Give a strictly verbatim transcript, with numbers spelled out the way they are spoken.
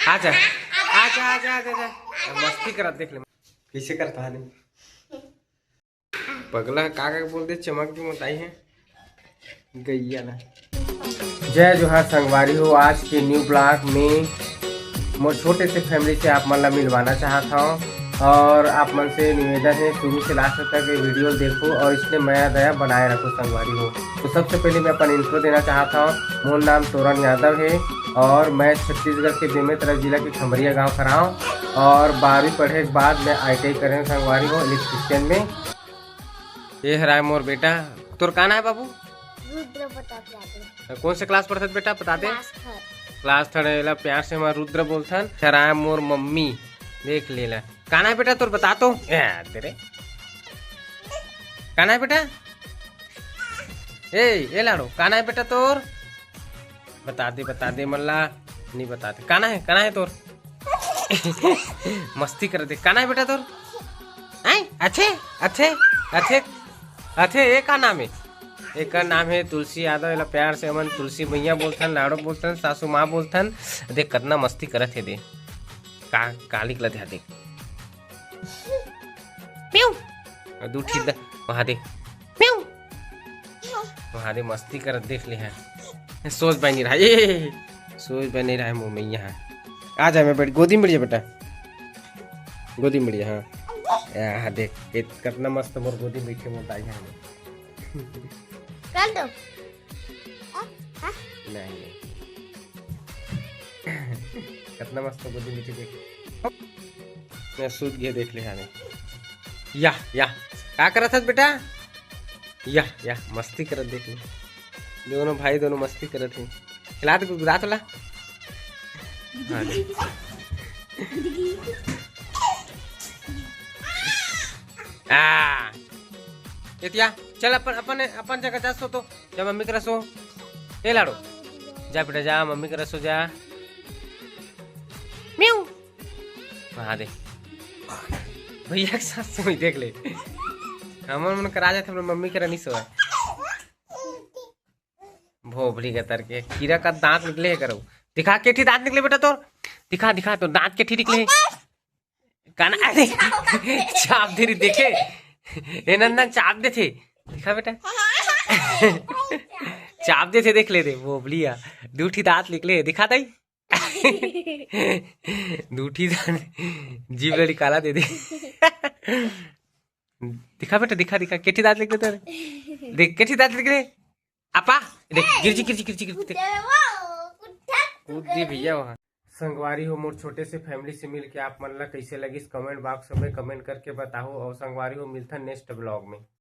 आजा, आजा, आजा, आजा, आजा। मस्ती करत देख ले, कैसे करता है। पगला का का बोल दे, चमक के मोटाई है गैया ना। जय जोहार संगवारी हो, आज के न्यू ब्लॉग में मोर छोटे से फैमिली से आप मन ला मिलवाना चाहत हव और आप मन से निवेदन है, शुरू से लास्ट तक ये वीडियो देखो और इसने मया दया बनाए रखो संगवारी हो। तो सबसे पहले मैं अपन इंट्रो देना चाहत हव। मोर नाम तोरन यादव है और मैं छत्तीसगढ़ के बेमेतरा जिला के खमरिया गांव का हरव और बारहवीं पढ़े के बाद मैं आई टी आई करे हव संगवारी हो इलेक्ट्रिशियन में। ये हराय मोर बेटा। तोर का नाम है बाबू? रुद्र प्रताप यादव। कौन से क्लास पढ़थस बेटा, बता दे। Class third. Class third. एला प्यार से हमर रुद्र बोलथन। हराय मोर मम्मी, देख लेला। का नाम है बेटा तोर, बता तो। ए, तेरे का नाम है बेटा? ए, ए लाड़ो, का नाम है बेटा तोर? बता दे, बता दे मल्ला। नहीं बता दे। का नाम है, का नाम है तोर? मस्ती कर दे। का नाम है बेटा तोर? हैं? अच्छे, अच्छे, अच्छे, अच्छे। ये का नाम है? एकर नाम है तुलसी यादव। एला प्यार से हमन तुलसी मैया बोलथन, लाड़ो बोलथन, सासू माँ बोलथन। देख कतना मस्ती करत है दे। का, का निकलत है देख। प्यूं। और दू ठी द-, वहाँ दे। प्यूं। वहाँ दे मस्ती करत देख ले है। सोच बनी रहा, ए, सोच बनी रहा है मोर मैया है। आ जा, मैं बैठ, गोदी में बैठ जा बेटा, गोदी में बैठ जा। हाँ, यहाँ देख, कितना मस्त मोर गोदी में बैठे मोर दाई है। कर दो। नहीं, नहीं। कितना मस्त गोदी में बैठे देख। मैं सूत गए देख ले हाने। या, या। का करत हस बेटा? या, या, मस्ती करत देख ले। दोनों भाई, दोनों मस्ती करत हैं। खिला दे, गुदगुदा तो ला। हाँ, ले। आ। एतिया, चल अपन, अपन, अपन जगह जा सो तो। जा मम्मी करा सो। ए लाड़ो, जा बेटा जा, मम्मी करा सो जा। म्यूं। वहाँ दे। भैया के साथ सोई देख ले। हमर मन करा जाथे, हमर मम्मी करा नहीं सोए। भोभली के तर के कीरा का दांत निकले है करो। दिखा, केठी दांत निकले बेटा तोर। दिखा, दिखा, तो दांत केठी निकले है। काना, अरे, चाप दे रही, देखे। ए नंदन, चाप दे थे। दिखा बेटा। चाप दे थे, देख ले रे, भोभलिया। दू ठी दांत निकले, दिखा ताई। दू ठी दांत, जीभ लड़ी काला दे दे। दिखा बेटा, दिखा, दिखा, केठी दांत निकले तेरे। देख, केठी दांत निकले। आपा, देख, गिरजी, गिरजी, गिरजी, गिरजी, देख। कूद दी भैया वहाँ। संगवारी हो, मोर छोटे से फैमिली से मिलके आप मन ला कैसे लगिस, कमेंट बॉक्स में कमेंट करके बताओ। और संगवारी हो, मिलथन नेक्स्ट ब्लॉग में।